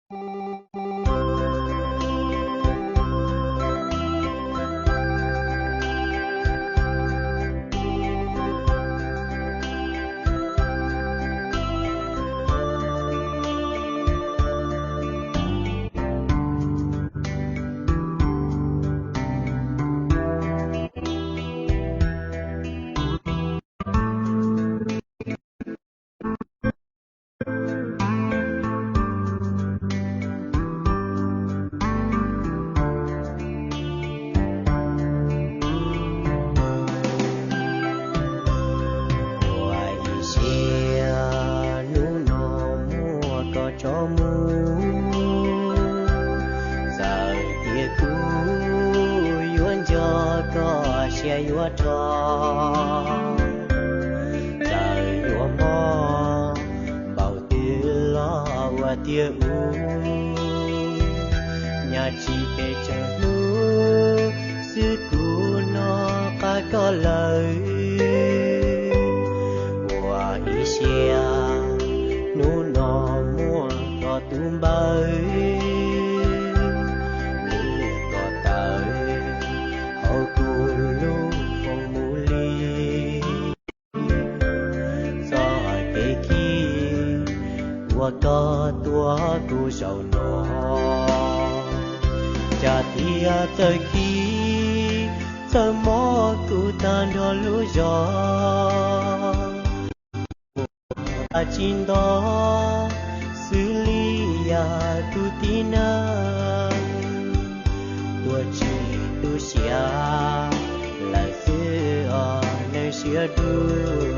Ua ib siab hnub no muab koj tso mus, txawm tias kuv yuav nco koj siab yuav rho, txawm yuav mob npaum twg los ua tiag ub, nyaj tsis pes tsawg hnub xwb kuv hnov qab koj lawm. Ua ib siab hnub no muab koj tus npawb, nws koj tawm hauv kuv lub foom mus li. Txoj kev khi uas koj tuav kuv zaum no, cas thiaj txawj khi txawj mob kuv tag nrho lub zog. Ua tsis nto xws li yam tus tib neeg, tuag tsis tu siav lawm xwb os neeg siab dub.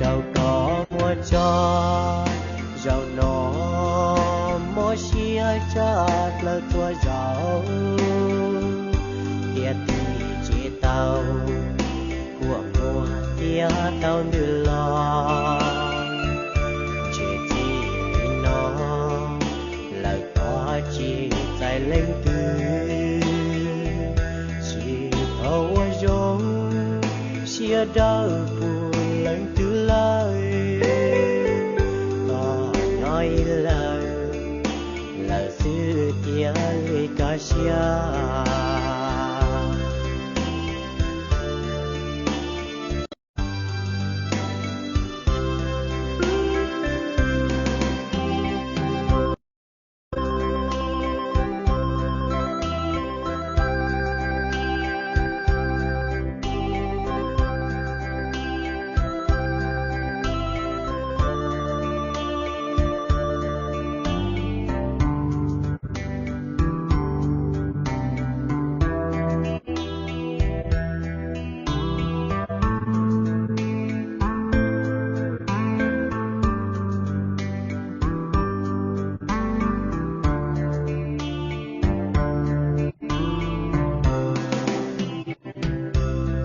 Rau koj muab tso zaum no, mob siab tshaj plaws txhua zaus, thiaj txi tsis tau kuam muag thiab tau ntws los. Ntshe txij li no lawm koj tsis txais leej twg, tsis tau ua zoo siab dawb pug leej twg lawm. Koj nyob ib leeg lawm xwb thiaj li kaj siab.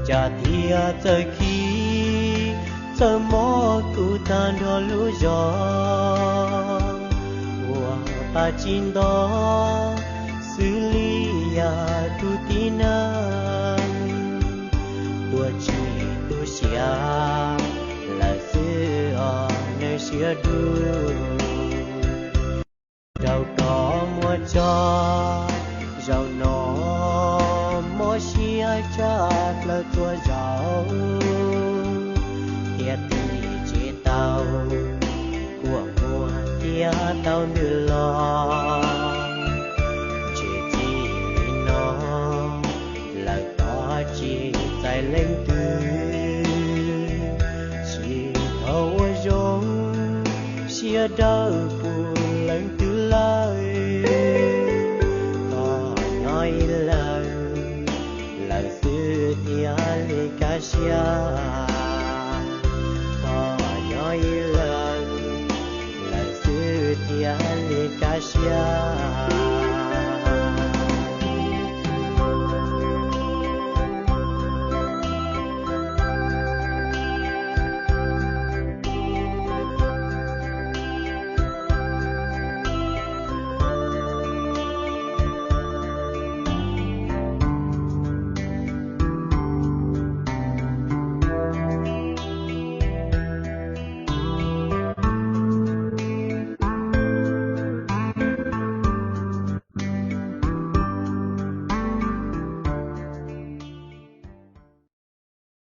Cas thiaj txawj khi txawj mob kuv tag nrho lub zog. Ua pa tsis nto xws li yam tus tib neeg, tuag tsis tu siav lawm xwb os neeg siab dub. Rau koj muab tso zaum no, mob siab tshaj plaws txhua zaus, thiaj txi tsis tau kuam muag thiab tau ntws los. Ntshe txij li no lawm koj tsis txais leej twg, tsis tau ua zoo siab dawb pug leej twg lawm. Koj nyob ib leeg lawm xwb thiaj li kaj siab. Koj nyob ib leeg lawm xwb thiaj li kaj siab.